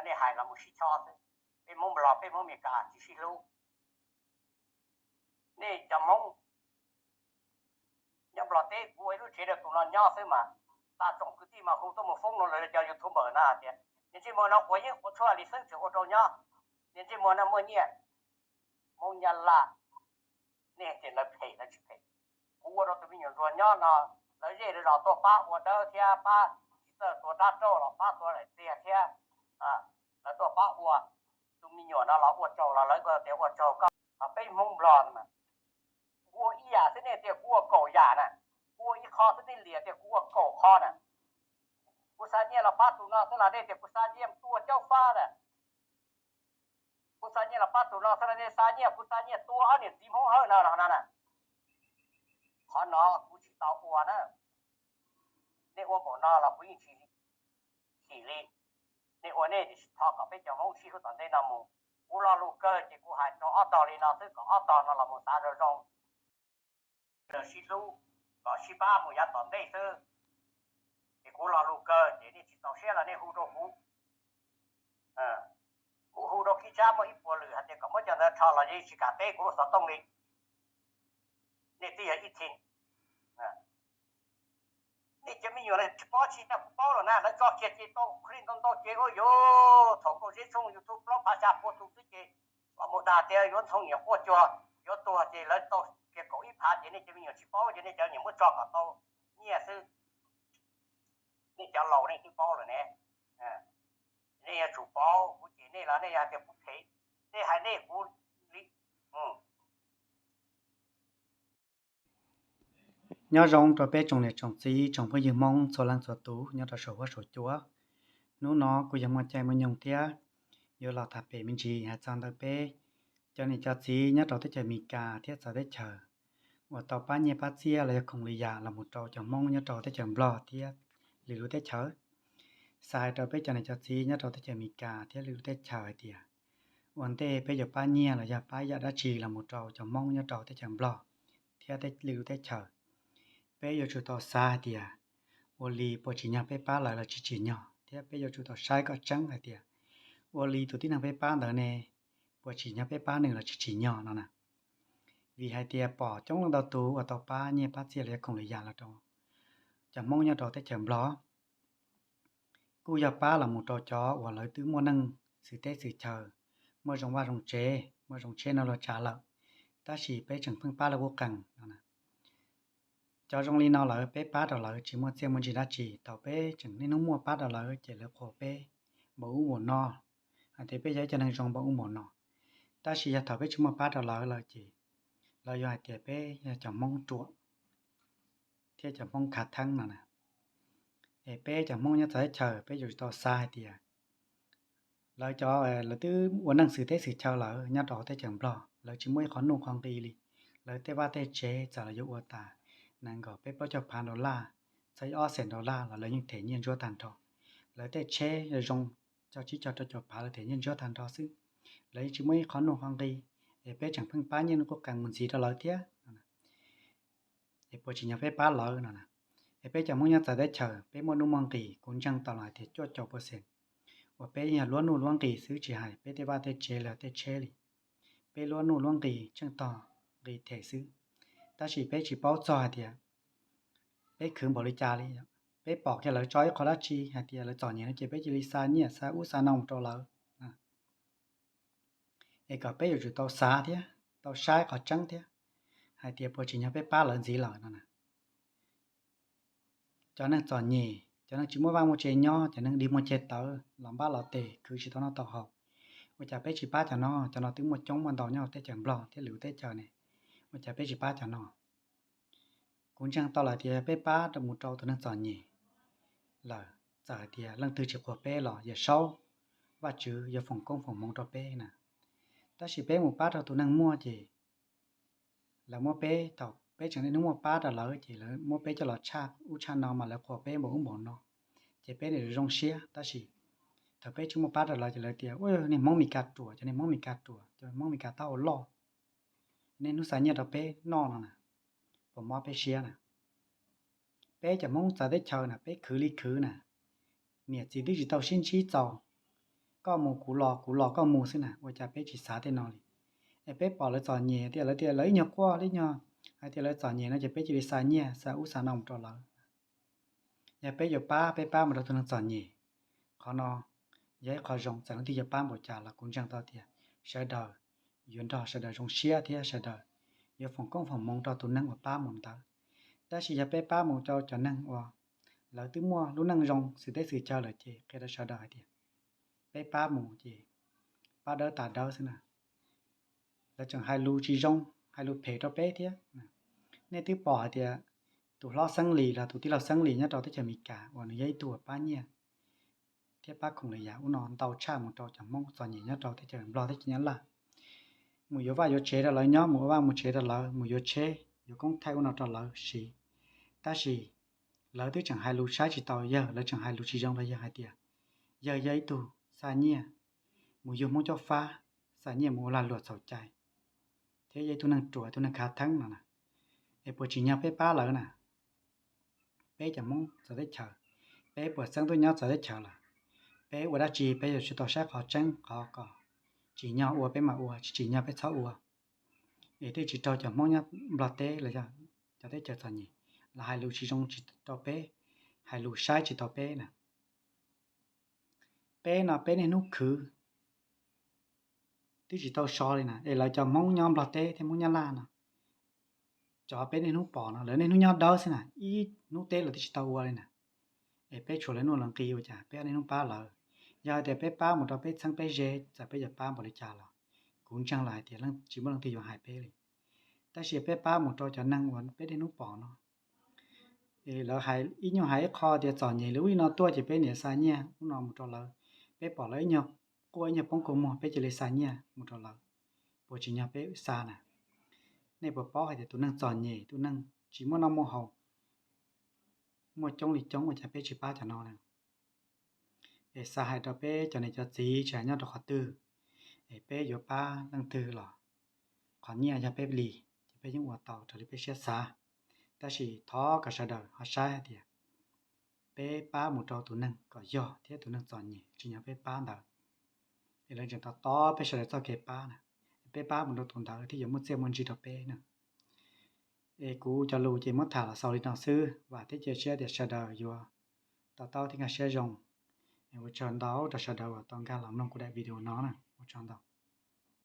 Nej hais los mus sib chob xwb. Peb Hmoob Nplog, peb Hmoob Meskas tsis sib hlub. Nej cov Hmoob nyob Nplog teb, kuv ua ib lub tsev rau tus no nyob xwb mas, tag tsoom kwv tij mas hu tuaj mus foob rau lawv cov YouTuber no hais tias niag ntsej muag no quav yeeb quav tshuaj li xeeb tseem ua rau nyob, niag ntsej muag no muaj nyiaj, Hmoob Nyab Laj, nej tias lawv phem lawv tsis phem? Kuv ua rau tus me nyuam ntsuag nyob no, lawv zej lawv zos tuaj pab ua dawb thiab pab tsis txawj tua dab rauj los pab tua daim txiag thiab, lawv tuaj pab ua. Tus me nyuam no los ua tsaug los lawv tias ua tsaug koj. Peb Hmoob Nplog no mas kuv ua ib yam xwb nej tias kuv ua kaum yam na, kuv ua ib qho xwb nej liam tias kuv ua kaum qho na. Kuv xa nyiaj los pab tus no xwb los nej tias kuv xa nyiaj tua caub fab na. Kuv xa nyiaj los pab tus no xwb los nej xa nyiaj, kuv xa nyiaj tua ob niam txiv Hmoob Hawj no los no na. Qhov no kuv tsis tau ua na. Nej ua npaum no los kuv yeej tsis xim li. Nej ua nej tsis tho kom peb cov Hmoob sib hlub tom ntej no mus. Kuv lo lus kawg ces kuv hais rau ob tog li no xwb kom ob tog no los mus xav zoo zoo, sib hlub kom sib pab mus yav tom ntej xwb. Ces kuv lo lus kawg ces nej tsis txaus siab los nej hu rau kuv. Kuv hu rau Kib Tsab muaj ib puas lwm hais tias kom muab cov ntawd rho los yeej tsis kam teb kuv lub xov tooj li. Nej twb yog ib txhia, nej cov me nyuam tsis paub tsis tas kuv paub los na, lawv tso kiag ces tau clip ntau ntau ces ua yuav thaum Nkauj Zeb Tshooj YouTube plaub phav xya pua tus xwb ces los mus dag tias yuav ntxhoo nyiam quaj cuag, yuav tuag ces lawv tau kiag kaum ib phav ces nej cov me nyuam tsis paub ces nej cov nyiam muab tso kom tau nyiaj xwb. Nej cov laus nej twb paub lawm ne. Nej yuav tsum paub, kuv cem nej los nej yog tias kuv phem, nej hais nej kuv li. Nyob zoo rau peb tsoom niam tsoom txiv tsoom phooj ywg Hmoob txhua leej txhua tus nyob rau saum huab saum cua. Hnub no kuj yog muaj caij muaj nyoog thiab, yuav los tham pem me ntsis hais txog ntawm peb cov niam cov txiv nyob rau teb chaws Amelikas thiab txawv teb chaws uas tau pab nyiaj pab txiaj los yog khoom lwm yam los mus rau cov Hmoob nyob rau teb chaws Nplog thiab lwm lub teb chaws. Xav hais rau peb cov niam cov txiv nyob rau teb chaws Amelikas thiab lwm lub teb chaws hais tias, ua ntej peb yuav pab nyiaj los yog pab yam dab tsi los mus rau cov Hmoob nyob rau teb chaws Nplog thiab lwm lub teb chaws, peb yuav tsum tau xav hais tias, ua li puas tsim nyog peb pab lawv los tsis tsim nyog, thiab peb yuav tsum tau saib kom tseeb hais tias, ua li tus tib neeg peb pab ntawd ne, puas tsim nyog peb pab nws los tsis tsim nyog no na. Vim hais tias pom coob leej ntau tus uas tau pab nyiaj pab txiaj los yog khoom lwm yam los rau cov Hmoob nyob rau teb chaws Nplog, kuj yog pab los mus rau cov uas lawv twb muaj neej xwm teb xwm chaw, muaj zoo vaj zoo tsev, muaj zoo tsheb no luag tsav lawm, tab sis peb tseem pheej pab lawv qub qees no. Cov zoo li no lawm peb pab rau lawv tsis muaj txiaj muaj ntsig dab tsi, thaum peb tseem niaj hnub muaj pab rau lawv ces lawv qhuas peb npaum ub npaum no, hais tias peb yog ib cov neeg zoo npaum ub npaum no. Tab sis yog thaum peb tsis muaj pab rau lawv lawm ces lawv yuav hais tias peb yog cov Hmoob ruam thiab cov Hmoob khav theeb no na. Es peb cov Hmoob nyob txawv teb chaws peb yuav tsum tau xav hais tias, lawv cov, lawv twb ua neej xwm teb xwm chaw lawm nyob rau teb chaws Nplog, lawv tsis muaj ib qho nuj qho nqi li. Lawv tej vaj tej tsev txawm lawv yuav ua tas nees nkaum peb plaub caug phav dollar, txog ib ob xees dollar los lawv yeej them nyiaj ntsuab tag nrho. Lawv tej tsheb zoo, cog tsib caug rau caum phav lawv them nyiaj ntsuab tag nrho xwb. Lawv yeej tsis muaj ib qho nuj qho nqi, es peb tseem pheej pab nyiaj nuj qub qees mus ntxiv rau lawv thiab. Es puas tsim nyog peb pab lawv no na? Es peb cov Hmoob nyob txawv teb chaws peb muaj nuj muaj nqis, kuv ntseeg tau los hais tias cuaj caum percent uas peb yeej yog luab nuj luab nqis xwb, tsis hais peb tej vaj tej tsev los tej tsheb li. Peb luab nuj luab nqis tsheej tog nqis them xwb, tab sis peb tsis paub txog hais tias peb khwv npaum li cas li. Peb pom kiag lawv tso ib qho dab tsi hais tias lawv txom nyem no ces peb cia li xa nyiaj xa ub xa no mus rau lawv. Es kom peb yuav tsum tau xav thiab tau saib qhov tseeb thiab, hais tias puas tsim nyog peb pab lawv ntxiv lawm no na. Cov neeg txom nyem, cov neeg tsis muaj vaj muaj tsev nyob, cov neeg dig muag ceg tawv los npab los tes khwv tsis tau noj tau haus, ua cas peb tsis pab cov no? Cov no twb muaj coob muaj ntau nyob teb chaws Nplog thiab lwm teb chaws ne, ua cas peb tsis pab cov no? Kuv ntseeg tau lawm tias peb pab rau mus rau tus neeg txom nyem lawm, txawm hais tias leej twg tsis qhuas peb los yawm saub, Vajtswv yuav foom koob foom hmoov rau peb na. Tab sis peb mus pab rau tus neeg muaj ces lawv muab peb, thaum peb tseem niaj hnub muaj pab rau lawv ces lawv muab peb coj los tshaj ub tshaj no mas lawv qhuas peb npaum ub npaum no, ces peb niaj zoo siab. Tab sis thaum peb tsis muaj pab rau lawv ces lawv tias, ua, niag Hmoob Meskas ruam, cov niag Hmoob Meskas ruam, cov Hmoob Meskas taub hau loj, niaj hnub xa nyiaj rau peb noj no na, puas mob peb siab na? Peb cov Hmoob txawv teb chaws na peb khwv li khwv na, niam txiv twb tsis tau sib ntsib txaus, koj mus kuv los, kuv los koj mus xwb na, ua cas peb tsis xav tej no li? Es peb pom lawv txom nyem tias lawv tias lawv ib nyuag quaj ib nyuag hais tias lawv txom nyem no ces peb cia li xa nyiaj xa ub xa no mus rau lawv. Yog peb yuav pab, peb pab mus rau tus neeg txom nyem, qhov no yog ib qho zoo. Txawm leej twg yuav pab npaum cas los kuv ntseeg tau tias sawv daws yuav nrog sawv daws zoo siab thiab sawv daws yuav foom koob foom hmoov rau tus neeg uas pab mus ntawd. Tab sis yog peb pab mus rau cov neeg uas lawv twb muaj lub neej zoo xws teb xws chaw lawm ces qhia rau sawv daws hais tias peb pab mus ces pab dawb tas dawb xwb na. Lawv tseem hais lus tsis zoo, hais lus phem rau peb thiab. Nej twb pom hais tias tus hlob Xeeb Lis los tus tij laug Xeeb Lis nyob rau teb chaws Amelikas uas nws yog ib tug uas pab nyiaj thiab pab khoom lwm yam ub no ntau tshaj mus rau cov Hmoob txom nyem nyob rau teb chaws Nplog teb chaws Nyab Laj. Mus yuav vaj yuav tsev rau lawv nyob, mus ua vaj mus tsev rau lawv, mus yuav tsheb yuav koob thaij ub no rau lawv siv. Tab sis lawv twb tseem hais lus saib tsis taus yawg, lawv tseem hais lus tsis zoo rau yawg hais tias yawg yog ib tug xa nyiaj mus yug Hmoob Cob Fab, xa nyiaj mus ua lag luam txhaum cai, thiab yog ib tug neeg ruam, ib tug neeg khav theeb no na. Es puas tsim nyog peb pab lawv na? Peb cov Hmoob txawv teb chaws, peb puas txeeb tuaj nyob txawv teb chaws lawm? Peb ua dab tsi peb yuav tsum tau saib qhov tseeb qhov kom tsim nyog ua peb mam ua, tsis tsim nyog peb txhob ua. Es twb tsis raug cov Hmoob nyob Nplog teb los yog cov teb chaws txom nyem los hais lus tsis zoo tsis rau peb, hais lus saib tsis taus peb na. Peb no peb niaj hnub khwv twb tsis tau so li na, es lawv cov Hmoob nyob Nplog teb thiab Hmoob Nyab Laj no, cov peb niaj hnub pom no lawv niaj hnub nyob dawb xwb na, ib hnub teb lawv twb tsis tau ua li na. Es peb tshuav lawv nuj lawv nqi ua cas peb niaj hnub pab lawv? Yog hais tias peb pab mus rau peb txheeb peb ze, txawm peb yuav pab npaum li cas los kuv ntseeg lawm hais tias tsis muaj leej twg yuav hais peb li. Tab sis peb pab mus rau cov neeg uas peb niaj hnub pom no, es lawv hais ib nyuag hais ib qho tias txom nyem li ub li no tuaj ces peb niaj xa nyiaj ub no mus rau lawv. Peb pom lawv ib nyuag quaj ib nyuag poob kua muag peb cia li xa nyiaj mus rau lawv, puas tsim nyog peb xa na? Nej puas paub hais tias tus neeg txom nyem, tus neeg tsis muaj noj muaj haus, muaj coob li coob ua cas peb tsis pab cov no na? Es xav hais rau peb cov niam cov txiv tsis hais nyob rau qhov twg, es peb yuav pab leej twg los qhov nyiaj yog peb li, ces peb yeej ua tau raws li peb siab xav. Tab sis thov kom sawv daws ho saib hais tias peb pab mus rau tus neeg kom yog thiab tus neeg txom nyem tsim nyog peb pab ntawd, es lawv tseem tos tos peb sawv daws txoj kev pab na, peb pab mus rau tus ntawd thiaj yuav muaj txiaj muaj ntsig rau peb na. Es kuv cov lus ces muab tham los xaus li no xwb, vam thiab cia siab tias sawv daws yuav to taub thiab nkag siab zoo. Ua tsaug ntau rau sawv daws uas tau nkag los mloog kuv daim video no na, ua tsaug ntau.